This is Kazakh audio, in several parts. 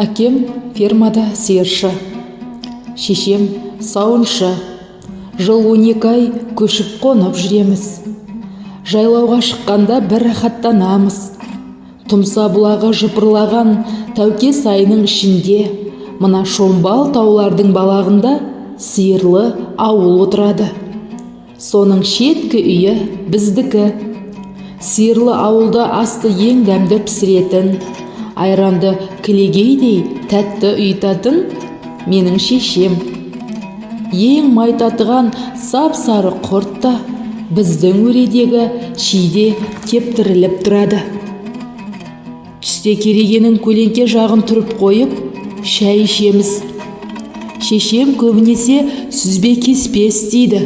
Әкем фермада сиыршы, шешем сауыншы. Жыл 12 ай көшіп қонып жүреміз. Жайлауға шыққанда бір рахаттанамыз. Тұмса бұлағы жыпырлаған Тәуке сайының ішінде, мына шомбал таулардың балағында сиырлы ауыл отырады. Соның шеткі үйі біздікі. Сиырлы ауылда асты ең дәмді пісіретін, айранды кілегейдей тәтті ұйытатын менің шешем. Ең май татыған сап-сары құрт та біздің өредегі шиде кептіріліп тұрады. Түсте керегенің көлеңке жағын түріп қойып, шай ішеміз. Шешем көбінесе сүзбе кеспе істейді.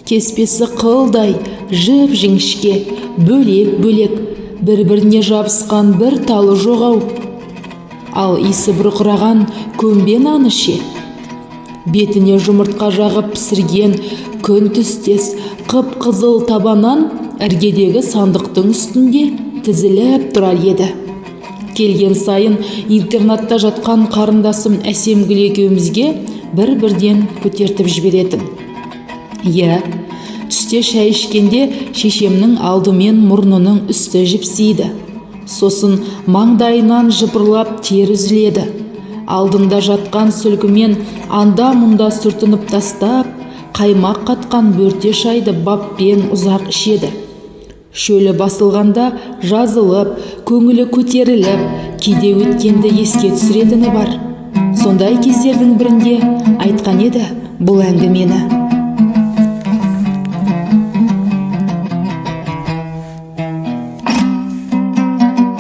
Кеспесі қылдай жіп-жіңішке, бөлек-бөлек, бір-біріне жабысқан бір талы жоқ ау. Ал иісі бұрқыраған көмбе наны ше? Бетіне жұмыртқа жағып пісірген күн түстес қып-қызыл таба нан іргедегі сандықтың үстінде тізіліп тұрар еді. Келген сайын интернатта жатқан қарындасым Әсемгүл екеумізге бір-бірден көтертіп жіберетін. Иә, түсте шай ішкенде шешемнің алдымен мұрнының үсті жіпсиді. Сосын маңдайынан жыпырлап тер үзіледі. Алдында жатқан сүлгімен анда-мұнда сүртініп тастап, қаймақ қатқан бөрте шайды баппен ұзақ ішеді. Шөлі басылғанда жазылып, көңілі көтеріліп, кейде өткенді еске түсіретіні бар. Сондай кездердің бірінде айтқан еді бұл әңгімені.